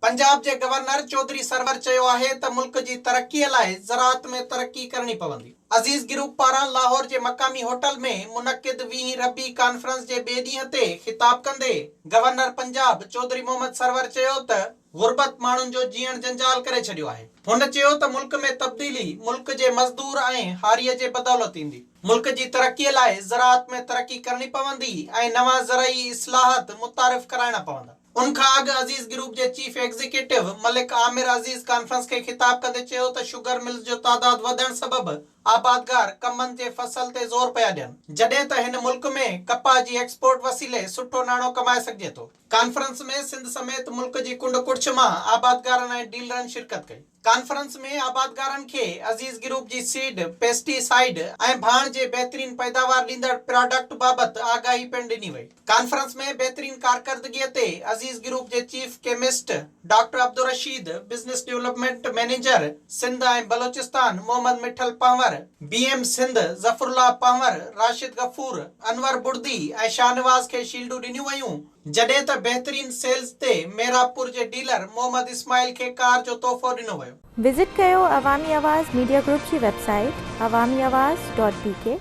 پنجاب جي گورنر چوڌري سرور چيو آهي ته ملڪ جي ترقي لاء زراعت ۾ ترقي ڪرڻي پوندي. عزيز گروپ پاران لاهور جي مقامي هوٽل ۾ منعقد ويهين ربيع ڪانفرنس جي ٻئي ڏينهن تي خطاب ڪندي گورنر پنجاب چوڌري محمد سرور چيو ته غربت ماڻهن جو جيئڻ جنجال ڪري ڇڏيو آهي. هن چيو ته ملڪ ۾ تبديلي ملڪ جي مزدور ۽ هاريء جي بدولت ايندي. ملڪ جي ترقي لاء زراعت ۾ ترقي ڪرڻي پوندي ۽ نوان زرعي اصلاحات متعارف ڪرائڻا پوندا. ان کان اڳ عزيز گروپ جي chief executive Malik Amir Aziz conference کي خطاب ڪندي چيو ته شگر ملز جو تعداد وڌڻ سبب آبادگار ڪمند جي فصل تي زور پيا ڏين، جڏهن ته هن ملڪ ۾ ڪپهه جي ايڪسپورٽ وسيلي سٺو ناڻو ڪمائي سگهجي ٿو. ڪانفرنس ۾ سنڌ سميت ملڪ جي ڪنڊ ڪڙڇ مان آبادگارن ۽ ڊيلرن شرڪت ڪئي. ڪانفرنس ۾ آبادگارن کي عزيز گروپ جي سيڊ، پيسٽي سائيڊ ۽ ڀاڻ جي بهترين پيداوار ڏيندڙ پراڊڪٽ بابت آگاهي پڻ ڏني وئي. ڪانفرنس ۾ بهترين ڪارڪردگي تي عزيز گروپ جي chief chemist doctor Abdul Rasheed, business development manager Sindh ۽ Balochistan Muhammad Mithal Panhwar, B M Sindh Zafarullah Panhwar, Rashid Ghafoor, Anwar Burdi ۽ Shahnawaz کي شيلڊون ڏنيون ويون. جڏهن ته بهترين سيلز تي محرابپور جي ڊيلر محمد اسماعيل کي ڪار جو تحفو ڏنو ويو. وزٽ ڪيو عوامي آواز ميڊيا گروپ جي website Awami Awaz dot B K.